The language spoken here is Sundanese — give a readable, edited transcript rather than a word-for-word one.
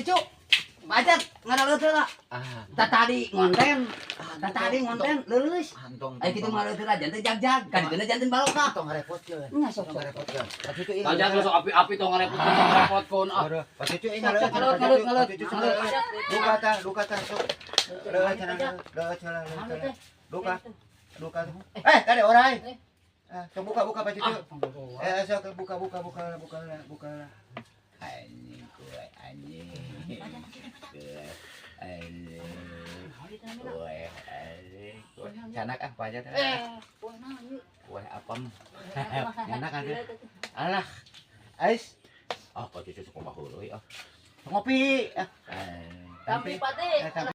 Cucu. Pajak ngaraleut heula. Ah, Tah tadi ngonten, tah tadi ngonten leuleus. Antong. Aya kitu ngaraleut heula janten jag-jag, ka dituna janten barokah. Tong ngarepotkeun. Nya sok Tong sok. ngarepotkeun. Pak Cucu ieu. Pajak sok api-api tong ngarepotkeun, tong ngarepotkeun ah. Aduh, Pak Cucu ieu Sok, ngaleut. sok, ngaleut, ngaleut, ngaleut. Pak Cucu sok ngaleut. Duka tah, duka tah sok. Leueut cenah, leueut cenah, leueut cenah. Duka. Duka. Eh, tadi orai. Ah, sok buka buka, Pak Cucu. Eh, sok buka buka buka buka buka. Anjing kue anjing. Kue anjing. Kue anjing. Kue. Canak ah pajak. Eh, kue naon ieu? Kue apem. Enak atuh. Alah. Ais. Ah, Pak Cucu sok kumaha heureuy ah. Ngopi. Ah, Eh, Tampi, Pak De. Eh, tampi.